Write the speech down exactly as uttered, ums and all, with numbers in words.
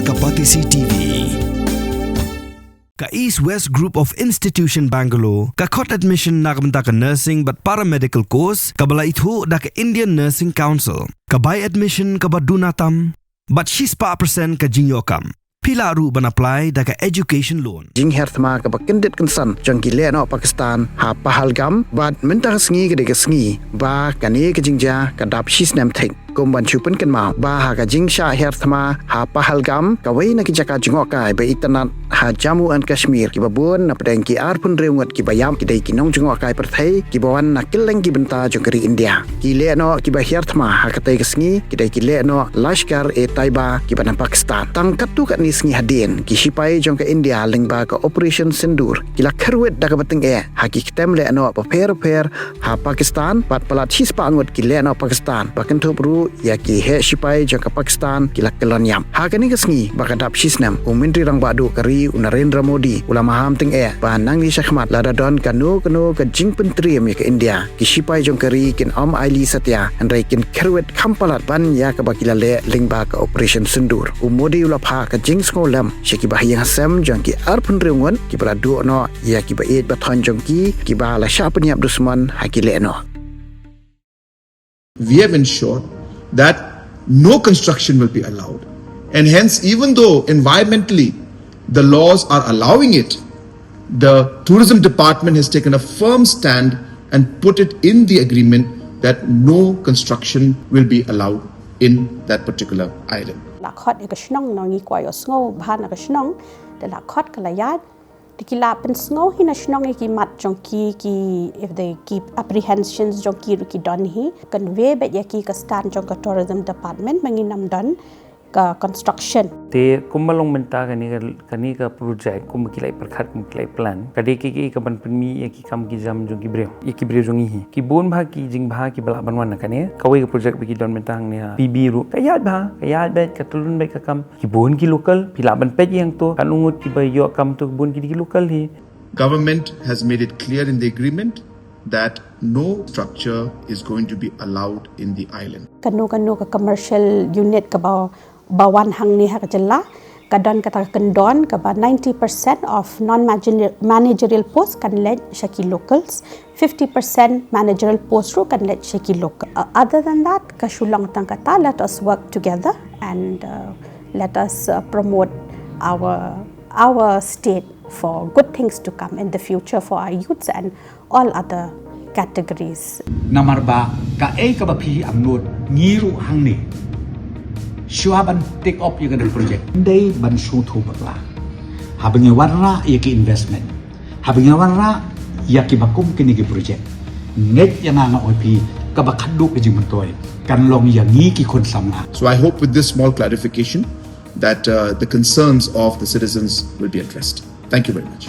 Ka Batesi T V. Ka East West Group of Institution Bangalore ka khot admission na ka bynta ka nursing bad paramedical course kaba la ithuh da ka Indian Nursing Council. Ka bai admission kaba duna tam bad shispah percent ka jingïoh kam. Phi lah ruh ban apply da ka education loan. Jinghiar thma kaba kyndit kynsan jong ki lehnoh Pakistan ha Pahalgam bad mynta ka sngi ka dei ka sngi ba kane ka jingjia ka dap shisnem thik. Kum ban shu pynkynmaw ba ha ka jingshah hiar thma ha Pahalgam, kawei na ki jaka jngohkai ba itynnad ha Jammu and Kashmir, kiba bun na pdeng ki arphew hynriew ngut kiba ïap ki dei ki nongjngohkai pyrthei kiba wan na kylleng ki bynta jong ka ri India. Ki lehnoh kiba hiar thma ha katei ka sngi ki dei ki lehnoh Lashkar-e-Taiba kiba na Pakistan. Tang katto katne sngi hadien, ki shipai jong ka India lyngba ka Operation Sindoor ki la kyrwit da kaba tyngeh ha ki ktem lehnoh bapher bapher ha Pakistan, bad palat shispah ngut ki lehnoh Pakistan ba kynthup ruh ïa ki heh shipai jong ka Pakistan ki la kyllon ïap. Ha kane ka sngi ba ka dap shisnem, u Myntri Rangbah Duh ka ri, u Narendra Modi, u la maham tyngeh ba nangne shakhmat, lada don kano kano ka jingpyntriem ïa ka India, ki shipai jong ka ri kin ym ailad satia, hynrei kin kyrwit kham palat ban ïa kaba ki la leh lyngba ka Operation Sindoor. U Modi u la phah ka jingsngewlem sha ki bahaïing hasem jong ki arphew hynriew ngut kiba la duh noh ïa kiba ïeit ba thoiñ jong ki, kiba la shah pynïap dusmon ha ki lehnoh. We have ensured that no construction will be allowed. And hence, even though environmentally the laws are allowing it, the tourism department has taken a firm stand and put it in the agreement that no construction will be allowed in that particular island. La khot ïa ka shnong, ngi kwah ïohsngew bha na ka shnong, te la khot ka la ïaid. Te ki la pynsngew hi na shnong ïa ki mat jong ki, ki, if they keep apprehensions jong ki ruh ki don hi, convey beit ïa ki ka stand jong ka tourism department ba ngin ym don ka construction. Te kumba long mynta kane ka, kane ka project, kumba ki la pyrkhat, kumba ki la plan, ka dei ka, ka, kaban pynmih ïa ki kam ki jam jong ki briew, ïa ki briew jong ngi hi. Ki bun bha ki jingbha kiba lah ban wan na kane. Kawei ka project ba ki don mynta hangne ha P B ruh, ka ïaid bha, ka ïaid beit, ka tyllun beit ka kam. Ki bun ki local, phi lah ban peit ïa to, katno ngut kiba ïoh kam to, ki bun ki dei ki local hi. Government has made it clear in the agreement that no structure is going to be allowed in the island. Kano kano ka commercial unit kaba, ba wan hangne ha ka jylla, ka don kata ka kyndon kaba ninety percent of non-managerial post kan leit sha ki locals, fifty percent managerial post ruh kan leit sha ki local. Uh, other than that, ka shu long tang kata, let us work together and, uh, let us, uh, promote our, our state for good things to come in the future for our youths and all other categories. Namar ba kaei kaba phi angnud, ngi ruh hangne, shuwa ban take up ïa kane ka project, ym dei ban shu thuh bakla. Haba ngi wanrah ïa ki investment, haba ngi wanrah ïa kiba kum kine ki project, ngeit ïa nga, nga ong ïa phi, kaba khadduh ka jingmyntoi kan long ïa ngi ki khun samla. So I hope with this small clarification that, uh, the concerns of the citizens will be addressed. Thank you very much.